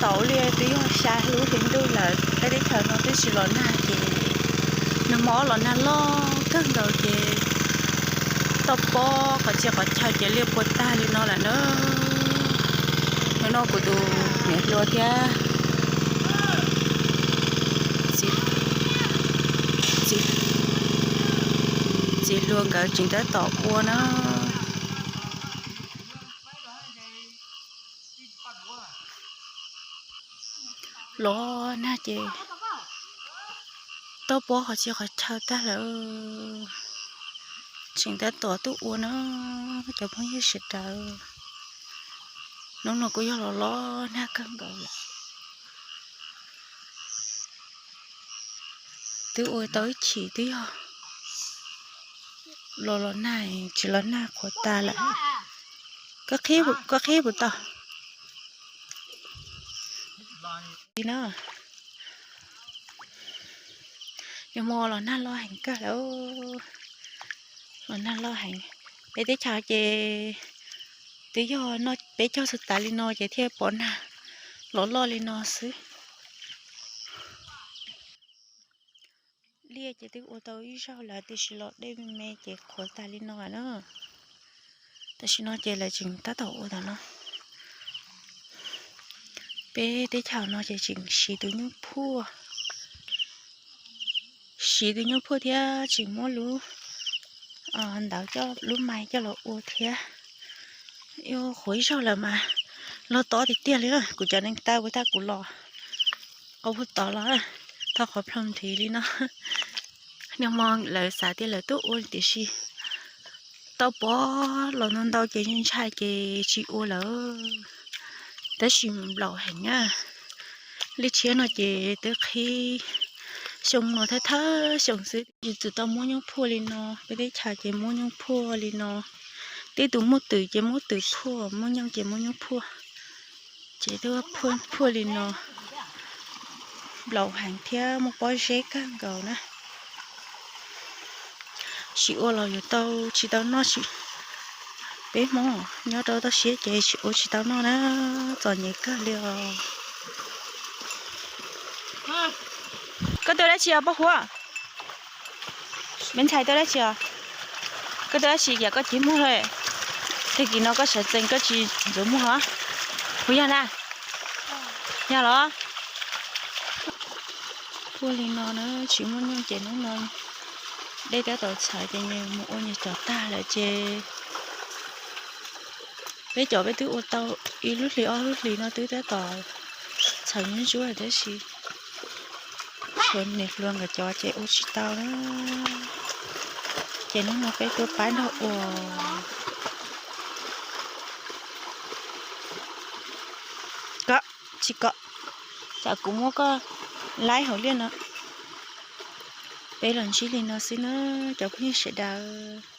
Tau li twb yog xya lub hli ntuj lawm, peb teb chaws no twb tsis los nag ces nag hmo los nag loj kawg nkaus ces toj pob qhov txhia qhov chaw ces liaj puas tag li no lawm na. Hnub no kuv tus niam hluas thiab txiv hluas nkawd tseem tab tom ua na. Los nag ces toj pob qhov txhia qhov chaw tag lawm, tseem tab tom tuaj ua na cov phooj ywg sawv daws. Hnub no kuj yog los los nag kawg nkaus lawm. Twb ua tau ib chim twb yog los los nag, tsis los nag qhuav tas lawm. Koj qhib puas tau? Li na, nag hmo los nag loj heev kawg lawm, los nag loj heev. Peb teb chaws ces twb yog noj peb caug txhua tas li no ces thiaj pom nag los loj li no xwb. Liaj ces twb ua tau ib zaug lawm tiam sis los dej me me ces qhuav tas li no na. Tam sim no ces lawv tseem tab tom ua tom no. Peb teb chaws no ces tseem siv tus nyuj phuaj, siv tus nyuj phuaj thiab tseem muab lub ntawd coj lub mais coj los ua thiab. Yuav qhuav ib zaug lawm mas loj tob tiag tiag li na, kuv cov neeg taw ua tag kuv los qau phuj tod los thauj qhov plhaub nrhiv li no. Nag hmo lawv xav tias lawv tuaj ua tiam sis tau pom los ntau ntau ces ntshai ces tsis ua lawm. Tab sis nplaum heev na, liaj tshiab no ces twb qhib xyoo no thawj thawj xyoo xwb, tsis txawm tau muab nyuj phuaj li no, peb teb chaws ces muab nyuj phuaj li no. Tej tus muaj twm ces muab twm phuaj, muaj nyooj ces muab nyooj phuaj, ces twb phuaj li no. Nplaum heev thiab muaj pob zeb kawg nkaus na. Tsis ua los yuav tau tsis tau noj. Peb Hmoob nyob rau toj siab ces tsis ua tsis tau noj na, txom nyem kawg li os. Koj tuaj dab tsi os Paj Huab? Me ntxhais tuaj dab tsi os? Koj tuaj dab tsi yam koj cig muag lawm? Tag kis no koj sawv tsees koj tsis ntxuav muag os. Puas yog na? Yog los? Phuaj li no na, tsis muaj nyooj ces hnub no dej tab tom txhawv ces nyias mus ua nyias cov tag lawm ces peb cov peb twb ua tau ib lub hlis ob lub hlis no twb tab tom txhawv ntsuab ntsuab lawm tab sis tshuav niam hluas nkawd cov ces ua tsis tau na. Ces hnub no peb tuaj pab nrog ua. Kom, tsis kom, tsam kuv muab koj laib hauv liaj no. Peb los ntsib li no xwb na cov phooj ywg sawv daws.